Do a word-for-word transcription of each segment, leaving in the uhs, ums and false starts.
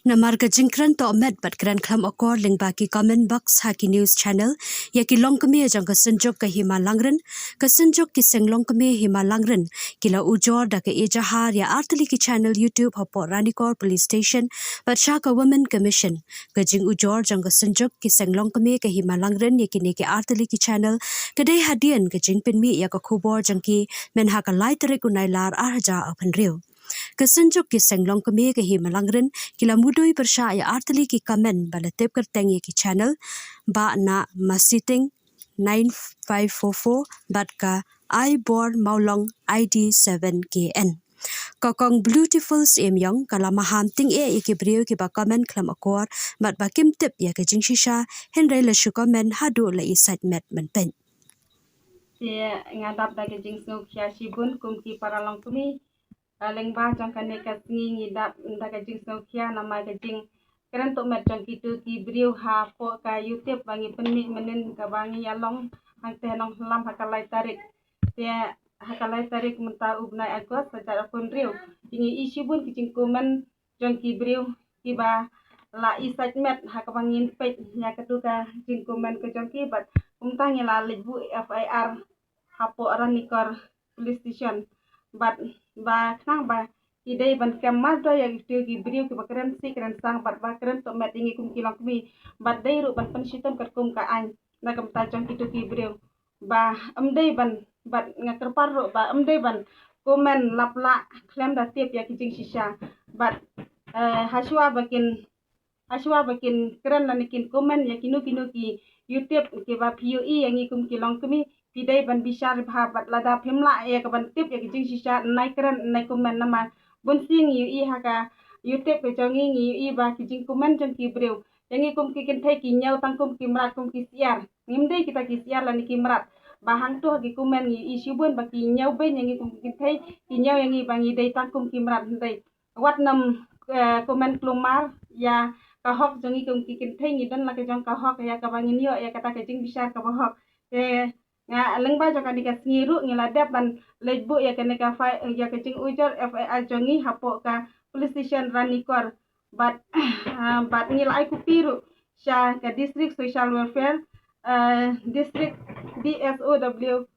Namar ka jingkren tohmet bad kren khlem akor lyngba ki comment box ha ki news channel ïa ki longkmie jong ka Synjuk ka Hima Langrin, ka Synjuk ki Seng Longkmie Hima Langrin ki la ujor da ka ejahar ïa artylli ki channel YouTube hapoh Ranikor Police Station bad sha ka Women Commission. Ka jingujor jong ka Synjuk ki Seng Longkmie ka Hima Langrin ïa kine ki artylli ki channel ka dei hadien ka jingpynmih ïa ka khubor jong ki myn ha ka lai tarik u Nailar ar hajar arphew hynriew. Ka Synjuk ki Seng Longkmie ka Hima Langrin ki la mudui pyrshah ïa artylli ki comment ba la tip kyrteng ïa ki channel Bah Nah Masiting nine five four four bad ka Ai Bor Mawlong I D seven K N. Ka Kong Beautiful Syiem Ïong ka la maham tyngeh ïa ki briew kiba comment khlem akor bad ba kim tip ïa ka jingshisha, hynrei la shu comment haduh la i sait met mynpeit. Te nga dap da ka jingsngewkhia shibun kum ki para longkmie. Lyngba jong kane ka sngi ngi dap da ka jingsngewkhia namar ka jingkren tohmet jong kito ki briew hapoh ka YouTube ba ngi pynmih mynnin kaba ngi ïalong hangtei nonghylam ha ka lai tarik. Te ha ka lai tarik mynta u bnai August hajar arphew hynriew. Te ngi i shibun ki jingcomment jong ki briew kiba la i sait met ha kaba ngin peit ïa katu ka jingcomment ka jong ki bad kumta ngi la leit buh F I R hapoh Ranikor Police Station bad ba khnang ba ki dei ban kem mardor ïa kito ki briew kiba kren sih kren sang bad ba kren tohmet ïa ngi kum ki longkmie bad dei ruh ban pynshitom katkum ka aiñ na ka bynta jong kito ki briew. Ba ym dei ban, bad nga kyrpad ruh ba ym dei ban comment laplah khlem da tip ïa ki jingshisha. Bad eh, hashwa ba kin, hashwa ba kin kren lane kin comment ïa kino kino ki YouTube kiba phi ïohi ïa ngi kum ki longkmie, phi dei ban bishar bha bad lada phim lah ïa ka ban tip ïa ki jingshisha, nai kren nai comment namar bun sien ngi ïohi ha ka YouTube ka jong ngi, ngi ïohi ba ki jingcomment jong ki briew ïa ngi kum ki kynthei ki ñiew tang kum ki mrad kum ki syiar. Ngim dei kita ki syiar lane ki mrad. Ba hangto ha ki comment ngi i shibun ba ki ñiew beiñ ïa ngi kum ki kynthei, ki ñiew ïa ngi ba ngi dei tang kum ki mrad hynrei wat nym eh, comment klumar ïa ka hok jong ngi kum ki kynthei, ngi don la ka jong ka hok ïa kaba ngin ïoh ïa kata ka jingbishar kaba hok. Te nga lyngba jong kane ka sngi ruh ngi la dep ban leit buh ïa kane ka file, ïa ka jingujor F I R jong ngi hapoh ka police station Ranikor. Bad ah, bad ngi la ai copy ruh sha ka District Social Welfare, eh, District D S O W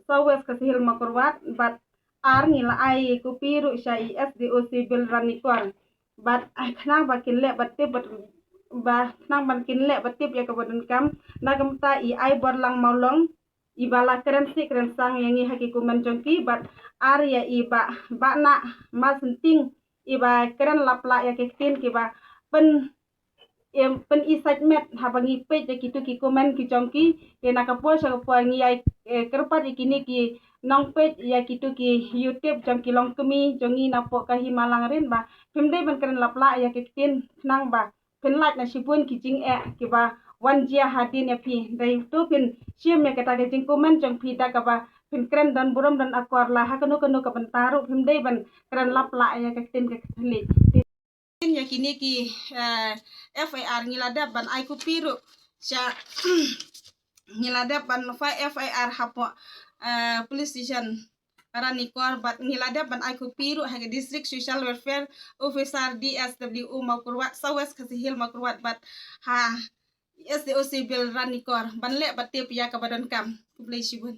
South West Khasi Hills Mawkyrwat, bad ar ngi la ai copy ruh sha i S D O Civil Ranikor. Bad ah, khnang ba kin leh ba tip bad ba khnang ba kin leh ba tip ïa kaba donkam, na ka bynta i Ai Borlang Mawlong iba la kren sih kren sang ïa ngi ha ki comment jong ki, bad ar ïa i Bah, Bah Nah Masenting iba kren laplah ïa ki ktien kiba pyn, em, pyn i sait met haba ngi peit ïa kito ki comment ki jong ki. Te na ka por sha ka por ngi ai eh, kyrpad ïa kine ki nongpeit ïa kito ki YouTube jong ki longkmie jong ngi napoh ka Hima Langrin ba phim dei ban kren laplah ïa ki ktien khnang ba phin lait na shibun ki jingeh kiba wan jia hadien ïa phi. Dei to phin shim ïa kata ka jingcomment jong phi da kaba phin kren don burom don akor la ha kano kano ka bynta ruh phim dei ban kren laplah ïa ka ktien ka thylliej. Te ïa kine ki eh, F I R ngi la dep ban ai copy ruh sha ngi la dep ban file F I R hapoh eh, police station Ranikor bad ngi la dep ban ai copy ruh ha ka District Social Welfare Officer D S W O Mawkyrwat, South West Khasi Hills Mawkyrwat bad ha S D O Civil Ranikor ban leh ba tip ïa kaba donkam. Khublei shibun.